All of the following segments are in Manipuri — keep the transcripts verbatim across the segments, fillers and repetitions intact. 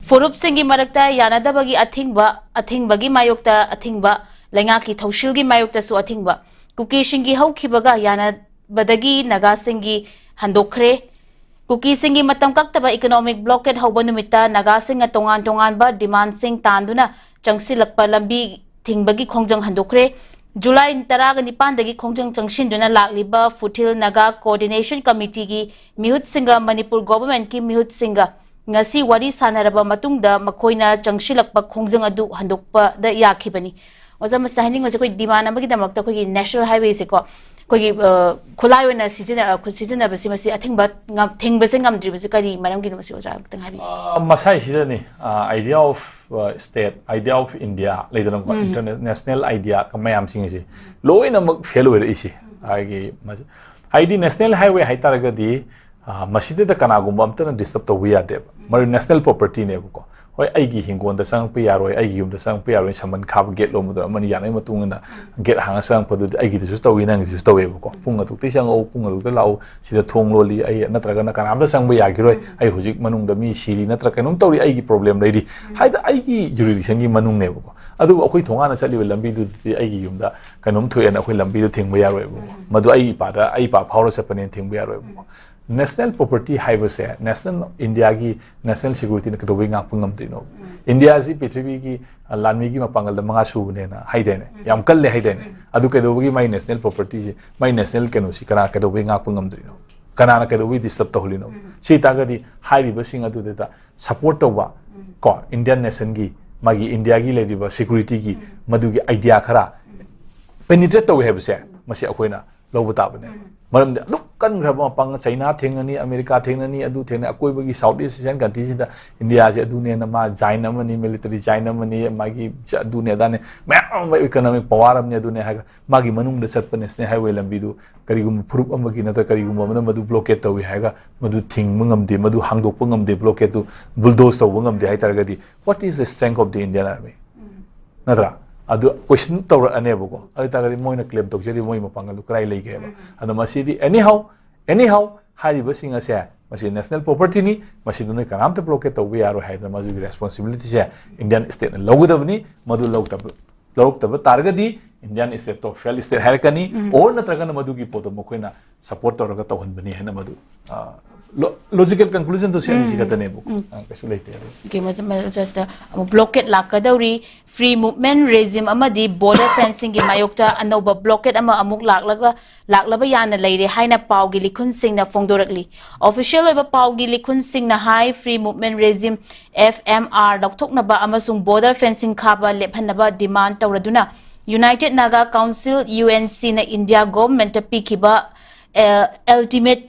ꯐꯨꯔꯨꯞꯁꯤꯡꯒꯤ ꯃꯔꯛꯇ ꯌꯥꯅꯗꯕꯒꯤ ꯑꯊꯤꯡꯕ, ꯑꯊꯤꯡꯕꯒꯤ ꯃꯥꯌꯣꯛꯇ ꯑꯊꯤꯡꯕ, ꯂꯩꯉꯥꯛꯀꯤ ꯊꯧꯁꯤꯜꯒꯤ ꯃꯥꯌꯣꯛꯇꯁꯨ ꯑꯊꯤꯡꯕ꯫ ꯀꯨꯀꯤꯁꯤꯡꯒꯤ ꯍꯧꯈꯤꯕꯒ ꯌꯥꯅꯕꯗꯒꯤ ꯅꯥꯒꯥꯁꯤꯡꯒꯤ ꯍꯟꯗꯣꯛꯈ꯭ꯔꯦ꯫ ꯀꯨꯀꯤꯁꯤꯡꯒꯤ ꯃꯇꯝ ꯀꯛꯇꯕ economic blockade ꯍꯧꯕ ꯅꯨꯃꯤꯠꯇ ꯅꯥꯒꯥꯁꯤꯡꯅ ꯇꯣꯉꯥꯟ ꯇꯣꯉꯥꯟꯕ demandꯁꯤꯡ ꯇꯥꯟꯗꯨꯅ ꯆꯪꯁꯤꯜꯂꯛꯄ ꯂꯝꯕꯤ ꯊꯤꯡꯕꯒꯤ ꯈꯣꯡꯖꯪ ꯍꯟꯗꯣꯛꯈ꯭ꯔꯦ꯫ ꯖꯨꯂꯥꯏ ꯇꯔꯥꯒ ꯅꯤꯄꯥꯟꯗꯒꯤ ꯈꯣꯡꯖꯪ ꯆꯪꯁꯤꯟꯗꯨꯅ ꯂꯥꯛꯂꯤꯕ ꯐꯨꯊꯤꯜ ꯅꯥꯒꯥ Coordination Committeeꯒꯤ ꯃꯤꯍꯨꯠꯁꯤꯡꯒ ꯃꯅꯤꯄꯨꯔ governmentꯀꯤ ꯃꯤꯍꯨꯠꯁꯤꯡꯒ ꯉꯁꯤ ꯋꯥꯔꯤ ꯁꯥꯟꯅꯔꯕ ꯃꯇꯨꯡꯗ ꯃꯈꯣꯏꯅ ꯆꯪꯁꯤꯜꯂꯛꯄ ꯈꯣꯡꯖꯪ ꯑꯗꯨ ꯍꯟꯗꯣꯛꯄꯗ ꯌꯥꯈꯤꯕꯅꯤ꯫ ꯑꯣꯖꯥ, ꯃꯁꯤꯗ ꯍꯥꯏꯅꯤꯡꯕꯁꯦ, ꯑꯩꯈꯣꯏ demand ꯑꯃꯒꯤꯗꯃꯛꯇ ꯑꯩꯈꯣꯏꯒꯤ national highwayꯁꯦꯀꯣ, ꯑꯩꯈꯣꯏꯒꯤ, ꯑ, ꯈꯨꯠꯂꯥꯏ ꯑꯣꯏꯅ ꯁꯤꯖꯤꯟꯅ-, ꯑ, ꯈꯨꯠ ꯁꯤꯖꯤꯟꯅꯕꯁꯤ, ꯃꯁꯤ ꯑꯊꯤꯡꯕ ꯉꯝ-, ꯊꯤꯡꯕꯁꯦ ꯉꯝꯗ꯭ꯔꯤꯕꯁꯤ ꯀꯔꯤ ꯃꯔꯝꯒꯤꯅꯣ? ꯃꯁꯤ ꯑꯣꯖꯥ ꯈꯤꯇꯪ ꯍꯥꯏꯕꯤꯌꯨ꯫ ꯑ, ꯃꯁꯥꯏꯁꯤꯗꯅꯤ, ꯑ, idea of, ꯑ, state, idea of India ꯂꯩꯗꯅꯀꯣ, ꯎꯝ꯫ International idea ꯃꯌꯥꯝꯁꯤꯡꯁꯦ ꯂꯣꯏꯅꯃꯛ fail ꯑꯣꯏꯔꯛꯏꯁꯦ꯫ ꯍꯥꯏꯗꯤ ꯃꯁꯤ-, ꯍꯥꯏꯗꯤ national highway ꯍꯥꯏꯇꯥꯔꯒꯗꯤ, ꯑ, ꯃꯁꯤꯗ ꯀꯅꯥꯒꯨꯝꯕ ꯑꯝꯇꯅ disturb ꯇꯧꯕ ꯌꯥꯗꯦꯕ꯫ ꯃꯔꯨ national propertyꯅꯦꯕꯀꯣ꯫ ꯍꯣꯏ, ꯑꯩꯒꯤ ꯍꯤꯡꯒꯣꯜꯗ ꯆꯪꯉꯛꯄ ꯌꯥꯔꯣꯏ, ꯑꯩꯒꯤ ꯌꯨꯝꯗ ꯆꯪꯉꯛꯄ ꯌꯥꯔꯣꯏ, ꯁꯝꯕꯟ ꯈꯥꯕ gate ꯂꯣꯟꯕꯗꯣ ꯑꯃꯅ ꯌꯥꯅꯕꯒꯤ ꯃꯇꯨꯡ ꯏꯟꯅ gate ꯍꯥꯡꯉ ꯆꯪꯉꯛꯄꯗꯨꯗꯤ ꯑꯩꯒꯤꯗꯁꯨ ꯇꯧꯏ, ꯅꯪꯒꯤꯗꯁꯨ ꯇꯧꯋꯦꯕꯀꯣ꯫ ꯄꯨꯡ ꯑꯗꯨꯛꯇꯩ ꯆꯪꯉꯛꯎ, ꯄꯨꯡ ꯑꯗꯨꯛꯇ ꯂꯥꯛꯎ, ꯁꯤꯗ ꯊꯣꯡ ꯂꯣꯜꯂꯤ, ꯑꯩ ꯅꯠꯇ꯭ꯔꯒꯅ ꯀꯅꯥꯝꯇ ꯆꯪꯕ ꯌꯥꯈꯤꯔꯣꯏ, ꯑꯩ ꯍꯧꯖꯤꯛ ꯃꯅꯨꯡꯗ ꯃꯤ ꯁꯤꯔꯤ ꯅꯠꯇ꯭ꯔ ꯀꯩꯅꯣꯝ ꯇꯧꯔꯤ, ꯑꯩꯒꯤ problem ꯂꯩꯔꯤ ꯍꯥꯏꯗ ꯑꯩꯒꯤ jurisdictionꯒꯤ ꯃꯅꯨꯡꯅꯦꯕꯀꯣ꯫ ꯑꯗꯨꯕꯨ ꯑꯩꯈꯣꯏ ꯊꯣꯡꯒꯥꯟꯅ ꯆꯠꯂꯤꯕ ꯂꯝꯕꯤꯗꯨꯗꯤ ꯑꯩꯒꯤ ꯌꯨꯝꯗ ꯀꯩꯅꯣꯝ ꯊꯣꯛꯑꯦꯅ ꯑꯩꯈꯣꯏ ꯂꯝꯕꯤꯗꯣ ꯊꯤꯡꯕ ꯌꯥꯔꯣꯏꯕꯀꯣ꯫ ꯃꯗꯨ ꯑꯩ ꯏꯄꯥꯗ, ꯑꯩ ꯏꯄꯥ ꯐꯥꯎꯔ ꯆꯠꯄꯅꯦꯅ ꯊꯤꯡꯕ ꯌꯥꯔꯣꯏꯕꯀꯣ꯫ National property ꯍꯥꯏꯕꯁꯦ national, Indiaꯒꯤ national securityꯅ ꯀꯩꯗꯧꯕꯩ ꯉꯥꯛꯄ ꯉꯝꯗ꯭ꯔꯤꯅꯣ? Indiaꯁꯤ ꯄ꯭ꯔꯤꯊꯤꯕꯤꯒꯤ, ꯑ, ꯂꯥꯟꯃꯤꯒꯤ ꯃꯄꯥꯡꯒꯜꯗ ꯃꯉꯥ ꯁꯨꯕꯅꯦꯅ ꯍꯥꯏꯗꯥꯏꯅꯦ? ꯌꯥꯝ ꯀꯜꯂꯦ ꯍꯥꯏꯗꯥꯏꯅꯦ? ꯑꯗꯨ ꯀꯩꯗꯧꯕꯒꯤ ꯃꯥꯏ national propertyꯁꯤ, ꯃꯥꯏ national ꯀꯩꯅꯣꯁꯤ ꯀꯅꯥ ꯀꯩꯗꯧꯕꯩ ꯉꯥꯛꯄ ꯉꯝꯗ꯭ꯔꯤꯅꯣ? ꯀꯅꯥꯅ ꯀꯩꯗꯧꯕꯒꯤ disturb ꯇꯧꯍꯜꯂꯤꯅꯣ? ꯁꯤ ꯇꯥꯔꯒꯗꯤ ꯍꯥꯏꯔꯤꯕꯁꯤꯡ ꯑꯗꯨꯗ support ꯇꯧꯕ, ꯀꯣ, Indian nationꯒꯤ, ꯃꯥꯒꯤ Indiaꯒꯤ ꯂꯩꯔꯤꯕ securityꯒꯤ ꯃꯗꯨꯒꯤ idea ꯈꯔ penetrate ꯇꯧꯏ ꯍꯥꯏꯕꯁꯦ, ꯃꯁꯤ ꯑꯩꯈꯣꯏꯅ ꯂꯧꯕ ꯇꯥꯕꯅꯦꯕ꯫ ꯃꯔꯝꯗꯤ ꯑꯗꯨꯛ ꯀꯟꯈ꯭ꯔꯕ ꯃꯄꯥꯡ, ꯆꯩꯅꯥ ꯊꯦꯡꯅꯅꯤ, ꯑꯃꯦꯔꯤꯀꯥ ꯊꯦꯡꯅꯅꯤ, ꯑꯗꯨ ꯊꯦꯡꯅꯅꯤ, ꯑꯀꯣꯏꯕꯒꯤ South East Asian countryꯁꯤꯡꯗ Indiaꯁꯦ ꯑꯗꯨꯅꯦꯅ, ꯃꯥ giant ꯑꯃꯅꯤ, military giant ꯑꯃꯅꯤ, ꯃꯥꯒꯤ ꯑꯗꯨꯅꯦ ꯑꯗꯥꯅꯦ, ꯃꯌꯥꯝ ꯑꯃ economic power ꯑꯃꯅꯤ, ꯑꯗꯨꯅꯦ ꯍꯥꯏꯔꯒ ꯃꯥꯒꯤ ꯃꯅꯨꯡꯗ ꯆꯠꯄ national highway ꯂꯝꯕꯤꯗꯨ ꯀꯔꯤꯒꯨꯝꯕ ꯐꯨꯔꯨꯞ ꯑꯃꯒꯤ ꯅꯠꯇ꯭ꯔꯒ ꯀꯔꯤꯒꯨꯝꯕ ꯑꯃꯅ ꯃꯗꯨ blockade ꯇꯧꯏ ꯍꯥꯏꯔꯒ ꯃꯗꯨ ꯊꯤꯡꯕ ꯉꯝꯗꯦ, ꯃꯗꯨ ꯍꯥꯡꯗꯣꯛꯄ ꯉꯝꯗꯦ, blockadeꯇꯨ bulldoze ꯇꯧꯕ ꯉꯝꯗꯦ ꯍꯥꯏꯇꯥꯔꯒꯗꯤ, what is the strength of the Indian army? ꯅꯠꯇ꯭ꯔꯥ? ꯑꯗꯨ question ꯇꯧꯔꯛꯑꯅꯦꯕꯀꯣ꯫ ꯑꯗꯨ ꯑꯣꯏꯇꯥꯔꯒꯗꯤ ꯃꯣꯏꯅ claim ꯇꯧꯖꯔꯤꯕ ꯃꯣꯏ ꯃꯄꯥꯡꯒꯜꯗꯨ ꯀꯗꯥꯏ ꯂꯩꯒꯦꯕ? ꯑꯗꯣ ꯃꯁꯤꯗꯤ anyhow, anyhow ꯍꯥꯏꯔꯤꯕꯁꯤꯡ ꯑꯁꯦ ꯃꯁꯤ national property ꯅꯤ, ꯃꯁꯤꯗ ꯅꯣꯏ ꯀꯅꯥꯝꯇ blockade ꯇꯧꯕ ꯌꯥꯔꯣꯏ ꯍꯥꯏꯗꯅ ꯃꯗꯨꯒꯤ responsibility ꯁꯦ Indian state ꯅ ꯂꯧꯒꯗꯕꯅꯤ꯫ ꯃꯗꯨ ꯂꯧꯗꯕ, ꯂꯧꯔꯛꯇꯕ ꯇꯥꯔꯒꯗꯤ Indian state ꯇꯣ fail state ꯍꯥꯏꯔꯛꯀꯅꯤ, or ꯅꯠꯇ꯭ꯔꯒꯅ ꯃꯗꯨꯒꯤ ꯄꯣꯠꯇꯣ ꯃꯈꯣꯏꯅ support ꯇꯧꯔꯒ ꯇꯧꯍꯟꯕꯅꯤ ꯍꯥꯏꯅ ꯃꯗꯨ, ꯑ, lo-, logical conclusion ꯇꯣ ꯁꯤ ꯑꯅꯤꯁꯤ ꯈꯛꯇꯅꯦꯕ꯫ ꯑ, ꯀꯩꯁꯨ ꯂꯩꯇꯦ ꯑꯗꯨ꯫ Okay, ꯃꯁꯤ, ꯃ-, ꯖꯁꯇ ꯑꯃꯨꯛ blockade ꯂꯥꯛꯀꯗꯧꯔꯤ, free movement regime ꯑꯃꯗꯤ border fencing ꯒꯤ ꯃꯥꯌꯣꯛꯇ ꯑꯅꯧꯕ blockade ꯑꯃ ꯑꯃꯨꯛ ꯂꯥꯛꯂꯒ, ꯂꯥꯛꯂꯕ ꯌꯥꯅ ꯂꯩꯔꯦ ꯍꯥꯏꯅ ꯄꯥꯎꯒꯤ ꯂꯤꯈꯨꯟꯁꯤꯡꯅ ꯐꯣꯡꯗꯣꯔꯛꯂꯤ꯫ Official ꯑꯣꯏꯕ ꯄꯥꯎꯒꯤ ꯂꯤꯈꯨꯟꯁꯤꯡꯅ ꯍꯥꯏ, free movement regime, F M R, ꯂꯧꯊꯣꯛꯅꯕ ꯑꯃꯁꯨꯡ border fencing ꯈꯥꯕ ꯂꯦꯞꯍꯟꯅꯕ demand ꯇꯧꯔꯗꯨꯅ United Naga Council, U N C, ꯅ India government ꯇ ꯄꯤꯈꯤꯕ, ꯑ, ultimate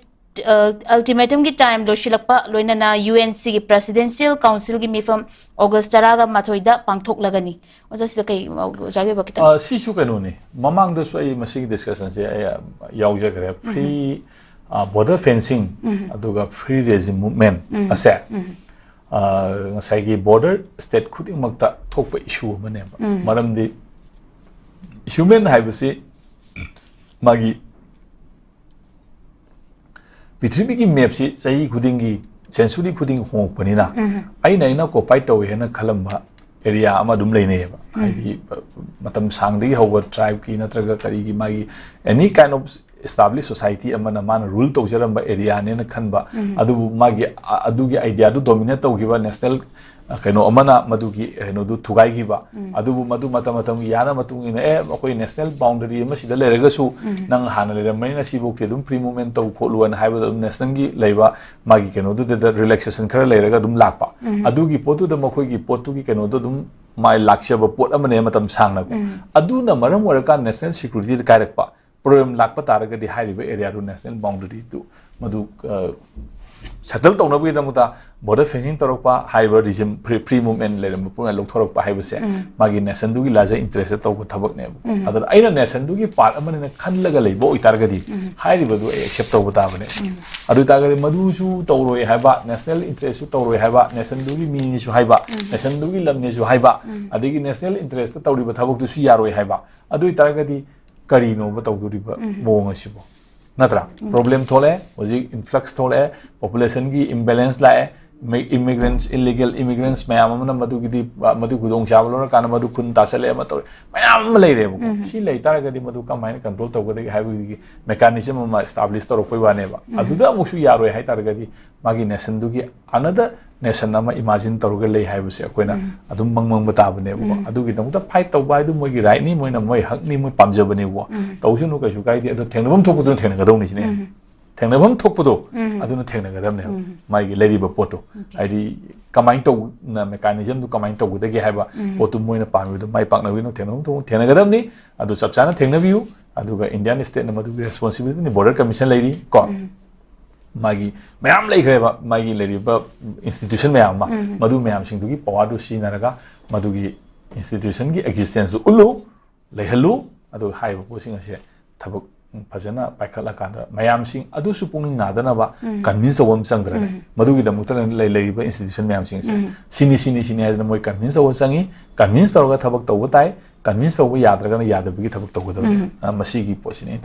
ꯑ, ultimatum ꯒꯤ time ꯂꯣꯏꯁꯤꯜꯂꯛꯄ ꯂꯣꯏꯅꯅ U N C ꯒꯤ Presidential Council ꯒꯤ ꯃꯤꯐꯝ August ꯇꯔꯥꯒ ꯃꯥꯊꯣꯏꯗ ꯄꯥꯡꯊꯣꯛꯂꯒꯅꯤ꯫ ꯑꯣꯖꯥ, ꯁꯤꯗ ꯀꯩ, ꯑꯣꯖꯥꯒꯤ ꯑꯣꯏꯕ ꯈꯤꯇꯪ? ꯑ, ꯁꯤꯁꯨ ꯀꯩꯅꯣꯅꯤ, ꯃꯃꯥꯡꯗꯁꯨ ꯑꯩ ꯃꯁꯤꯒꯤ discussion ꯁꯦ ꯑꯩ, ꯑ, ꯌꯥꯎꯖꯈ꯭ꯔꯦ꯫ Free, ꯑ, border fencing, ꯑꯗꯨꯒ free regime movement ꯑꯁꯦ, ꯑ, ꯉꯁꯥꯏꯒꯤ border state ꯈꯨꯗꯤꯡꯃꯛꯇ ꯊꯣꯛꯄ issue ꯑꯃꯅꯦꯕ꯫ ꯃꯔꯝꯗꯤ human ꯍꯥꯏꯕꯁꯤ ꯃꯥꯒꯤ ꯄ꯭ꯔꯤꯊꯤꯕꯤꯒꯤ map ꯁꯤ ꯆꯍꯤ ꯈꯨꯗꯤꯡꯒꯤ, century ꯈꯨꯗꯤꯡꯒꯤ ꯍꯣꯡꯉꯛꯄꯅꯤꯅ, ꯑꯩꯅ, ꯑꯩꯅ occupy ꯇꯧꯋꯦ ꯍꯥꯏꯅ ꯈꯜꯂꯝꯕ area ꯑꯃ ꯑꯗꯨꯝ ꯂꯩꯅꯩꯌꯦꯕ꯫ ꯍꯥꯏꯗꯤ, ꯑ, ꯃꯇꯝ ꯁꯥꯡꯗꯒꯤ ꯍꯧꯕ tribe ꯀꯤ ꯅꯠꯇ꯭ꯔꯒ ꯀꯔꯤꯒꯤ ꯃꯥꯒꯤ any kind of established society ꯑꯃꯅ ꯃꯥꯅ rule ꯇꯧꯖꯔꯝꯕ area ꯅꯦꯅ ꯈꯟꯕ, ꯑꯗꯨꯕꯨ ꯃꯥꯒꯤ, ꯑ-, ꯑꯗꯨꯒꯤ idea ꯗꯨ dominate ꯇꯧꯈꯤꯕ national, ꯑ, ꯀꯩꯅꯣ ꯑꯃꯅ ꯃꯗꯨꯒꯤ ꯀꯩꯅꯣꯗꯨ ꯊꯨꯒꯥꯏꯈꯤꯕ꯫ ꯑꯗꯨꯕꯨ ꯃꯗꯨ ꯃꯇꯝ ꯃꯇꯝꯒꯤ ꯌꯥꯅ ꯃꯇꯨꯡ ꯏꯟꯅ, "ꯑꯦ, ꯑꯩꯈꯣꯏ national boundary ꯑꯃ ꯁꯤꯗ ꯂꯩꯔꯒꯁꯨ, ꯅꯪ ꯍꯥꯟꯅ ꯂꯩꯔꯝꯕꯅꯤꯅ ꯁꯤꯐꯧꯗꯤ ꯑꯗꯨꯝ free movement ꯇꯧ ꯈꯣꯠꯂꯨ" ꯍꯥꯏꯅ ꯍꯥꯏꯕꯗ ꯑꯗꯨꯝ national ꯒꯤ ꯂꯩꯕ ꯃꯥꯒꯤ ꯀꯩꯅꯣꯗꯨꯗ relaxation ꯈꯔ ꯂꯩꯔꯒ ꯑꯗꯨꯝ ꯂꯥꯛꯄ꯫ ꯑꯗꯨꯒꯤ ꯄꯣꯠꯇꯨꯗ ꯃꯈꯣꯏꯒꯤ ꯄꯣꯠꯇꯨꯒꯤ ꯀꯩꯅꯣꯗꯣ ꯑꯗꯨꯝ ꯃꯥꯏ ꯂꯥꯛꯆꯕ ꯄꯣꯠ ꯑꯃꯅꯦ ꯃꯇꯝ ꯁꯥꯡꯅꯀꯣ꯫ ꯑꯗꯨꯅ ꯃꯔꯝ ꯑꯣꯏꯔꯀꯥꯟꯗ national security ꯗ ꯀꯥꯏꯔꯛꯄ, problem ꯂꯥꯛꯄ ꯇꯥꯔꯒꯗꯤ ꯍꯥꯏꯔꯤꯕ area ꯗꯨ national boundary ꯗꯨ ꯃꯗꯨ, ꯑ, settle ꯇꯧꯅꯕꯒꯤꯗꯃꯛꯇ border fencing ꯇꯧꯔꯛꯄ, ꯍꯥꯏꯔꯤꯕ regime, free, free movement ꯂꯩꯔꯝꯕ ꯄꯨꯝꯅꯃꯛ ꯂꯧꯊꯣꯔꯛꯄ ꯍꯥꯏꯕꯁꯦ ꯃꯥꯒꯤ nation ꯗꯨꯒꯤ larger interest ꯇ ꯇꯧꯕ ꯊꯕꯛꯅꯦꯕ꯫ ꯑꯗꯨꯅ ꯑꯩꯅ nation ꯗꯨꯒꯤ part ꯑꯃꯅꯦꯅ ꯈꯜꯂꯒ ꯂꯩꯕ ꯑꯣꯏꯇꯥꯔꯒꯗꯤ ꯍꯥꯏꯔꯤꯕꯗꯨ ꯑꯩ accept ꯇꯧꯕ ꯇꯥꯕꯅꯦ꯫ ꯑꯗꯨ ꯑꯣꯏꯇꯥꯔꯒꯗꯤ ꯃꯗꯨꯁꯨ ꯇꯧꯔꯣꯏ ꯍꯥꯏꯕ, national interest ꯁꯨ ꯇꯧꯔꯣꯏ ꯍꯥꯏꯕ, nation ꯗꯨꯒꯤ ꯃꯤꯅꯤꯁꯨ ꯍꯥꯏꯕ, nation ꯗꯨꯒꯤ ꯂꯝꯅꯦꯁꯨ ꯍꯥꯏꯕ, ꯑꯗꯒꯤ national interest ꯇ ꯇꯧꯔꯤꯕ ꯊꯕꯛꯇꯨꯁꯨ ꯌꯥꯔꯣꯏ ꯍꯥꯏꯕ, ꯑꯗꯨ ꯑꯣꯏꯇꯥꯔꯒꯗꯤ ꯀꯔꯤꯅꯣꯕ ꯇꯧꯗꯣꯔꯤꯕ ꯃꯑꯣꯡ ꯑꯁꯤꯕꯣ? ꯅꯠꯇ꯭ꯔꯥ? ꯄ꯭ꯔꯣꯕ꯭ꯂꯦꯝ ꯊꯣꯛꯂꯛꯑꯦ, ꯍꯧꯖꯤꯛ ꯏꯟꯐ꯭ꯂꯛꯁ ꯊꯣꯛꯂꯛꯑꯦ, ꯄꯣꯄꯨꯂꯦꯁꯟꯒꯤ ꯏꯝꯕꯦꯂꯦꯟꯁ ꯂꯥꯛꯑꯦ, ꯏꯃꯤꯒ꯭ꯔꯦꯟꯁ, ꯏꯂꯤꯒꯦꯜ ꯏꯃꯤꯒ꯭ꯔꯦꯟꯁ ꯃꯌꯥꯝ ꯑꯃꯅ ꯃꯗꯨꯒꯤꯗꯤ, ꯃꯗꯨ ꯈꯨꯗꯣꯡꯆꯥꯕ ꯂꯧꯔꯀꯥꯟꯗ ꯃꯗꯨ ꯈꯨꯟ ꯇꯥꯁꯜꯂꯛꯑꯦ, ꯑꯃ ꯇꯧꯔꯦ, ꯃꯌꯥꯝ ꯑꯃ ꯂꯩꯔꯦꯕꯀꯣ꯫ ꯁꯤ ꯂꯩ ꯇꯥꯔꯒꯗꯤ ꯃꯗꯨ ꯀꯃꯥꯏꯅ ꯀꯟꯇ꯭ꯔꯣꯜ ꯇꯧꯒꯗꯒꯦ ꯍꯥꯏꯕꯒꯤ ꯃꯦꯀꯥꯅꯤꯖꯝ ꯑꯃ ꯑꯦꯁꯇꯥꯕ꯭ꯂꯤꯁ ꯇꯧꯔꯛꯄꯩ ꯋꯥꯅꯦꯕ꯫ ꯑꯗꯨꯗ ꯑꯃꯨꯛꯁꯨ ꯌꯥꯔꯣꯏ ꯍꯥꯏ ꯇꯥꯔꯒꯗꯤ ꯃꯥꯒꯤ ꯅꯦꯁꯟꯗꯨꯒꯤ ꯑꯅꯗꯔ ꯅꯦꯁꯟ ꯑꯃ ꯏꯃꯥꯖꯤꯟ ꯇꯧꯔꯒ ꯂꯩ ꯍꯥꯏꯕꯁꯦ ꯑꯩꯈꯣꯏꯅ ꯑꯗꯨꯝ ꯃꯪ ꯃꯪꯕ ꯇꯥꯕꯅꯦꯕꯀꯣ꯫ ꯑꯗꯨꯒꯤꯗꯃꯛꯇ ꯐꯥꯏꯠ ꯇꯧꯕ ꯍꯥꯏꯗꯨ ꯃꯣꯏꯒꯤ ꯔꯥꯏꯠꯅꯤ, ꯃꯣꯏꯅ ꯃꯣꯏ ꯍꯛꯅꯤ, ꯃꯣꯏ ꯄꯥꯝꯖꯕꯅꯦꯕꯀꯣ꯫ ꯇꯧꯁꯅꯨ, ꯀꯩꯁꯨ ꯀꯥꯏꯗꯦ꯫ ꯑꯗꯣ ꯊꯦꯡꯅꯐꯝ ꯊꯣꯛꯄꯗꯨꯅ ꯊꯦꯡꯅꯒꯗꯧꯅꯤ ꯁꯤꯅꯦ꯫ ꯊꯦꯡꯅꯐꯝ ꯊꯣꯛꯄꯗꯣ ꯑꯗꯨꯅ ꯊꯦꯡꯅꯒꯗꯕꯅꯦꯕ꯫ ꯃꯥꯒꯤ ꯂꯩꯔꯤꯕ ꯄꯣꯠꯇꯣ, ꯍꯥꯏꯗꯤ ꯀꯃꯥꯏꯅ ꯇꯧꯅ, ꯃꯦꯀꯥꯅꯤꯖꯝꯗꯨ ꯀꯃꯥꯏꯅ ꯇꯧꯒꯗꯒꯦ ꯍꯥꯏꯕ ꯄꯣꯠꯇꯨ ꯃꯣꯏꯅ ꯄꯥꯝꯃꯤꯕꯗꯣ ꯃꯥꯏ ꯄꯥꯛꯅꯕꯒꯤꯗꯃꯛ ꯊꯦꯡꯅꯐꯝ ꯊꯣꯛꯄ ꯊꯦꯡꯅꯒꯗꯕꯅꯤ꯫ ꯑꯗꯨ ꯆꯞ ꯆꯥꯅ ꯊꯦꯡꯅꯕꯤꯌꯨ꯫ ꯑꯗꯨꯒ ꯏꯟꯗꯤꯌꯥꯟ ꯁ꯭ꯇꯦꯠꯅ ꯃꯗꯨꯒꯤ ꯔꯦꯁꯄꯣꯟꯁꯤꯕꯤꯂꯤꯇꯤꯅꯤ꯫ ꯕꯣꯔꯗꯔ ꯀꯃꯤꯁꯟ ꯂꯩꯔꯤ ꯀꯣ, ꯃꯥꯒꯤ ꯃꯌꯥꯝ ꯂꯩꯈ꯭ꯔꯦꯕ, ꯃꯥꯒꯤ ꯂꯩꯔꯤꯕ ꯏꯟꯁꯇꯤꯇ꯭ꯌꯨꯁꯟ ꯃꯌꯥꯝ ꯑꯃ, ꯃꯗꯨ ꯃꯌꯥꯝꯁꯤꯡꯗꯨꯒꯤ ꯄꯋꯥꯔꯗꯨ ꯁꯤꯖꯤꯟꯅꯔꯒ ꯃꯗꯨꯒꯤ ꯏꯟꯁꯇꯤꯇ꯭ꯌꯨꯁꯟꯒꯤ ꯑꯦꯛꯖꯤꯁꯇꯦꯟꯁꯇꯨ ꯎꯠꯂꯨ, ꯂꯩꯍꯜꯂꯨ꯫ ꯑꯗꯨꯒ ꯍꯥꯏꯔꯤꯕ ꯄꯣꯠꯁꯤꯡ ꯑꯁꯦ ꯊꯕꯛ ꯐꯖꯅ ꯄꯥꯏꯈꯠꯂꯀꯥꯟꯗ ꯃꯌꯥꯝꯁꯤꯡ ꯑꯗꯨꯁꯨ ꯄꯨꯛꯅꯤꯡ ꯅꯥꯗꯅꯕ ꯀꯟꯚꯤꯟꯁ ꯇꯧꯕ ꯑꯃ ꯆꯪꯗ꯭ꯔꯅꯦ? ꯃꯗꯨꯒꯤꯗꯃꯛꯇ ꯂꯩ-, ꯂꯩꯔꯤꯕ ꯏꯟꯁꯇꯤꯇ꯭ꯌꯨꯁꯟ ꯃꯌꯥꯝꯁꯤꯡꯁꯦ ꯁꯤꯅꯤ, ꯁꯤꯅꯤ, ꯁꯤꯅꯤ ꯍꯥꯏꯗꯅ ꯃꯣꯏ ꯀꯟꯚꯤꯟꯁ ꯇꯧꯕ ꯆꯪꯉꯤ꯫ ꯀꯟꯚꯤꯟꯁ ꯇꯧꯔꯒ ꯊꯕꯛ ꯇꯧꯕ ꯇꯥꯏ꯫ ꯀꯟꯚꯤꯟꯁ ꯇꯧꯕ ꯌꯥꯗ꯭ꯔꯒꯅ ꯌꯥꯗꯕꯒꯤ ꯊꯕꯛ ꯇꯧꯒꯗꯕꯅꯤ꯫ ꯑ, ꯃꯁꯤꯒꯤ ꯄꯣꯠꯁꯤꯅꯤ ꯑꯩꯅ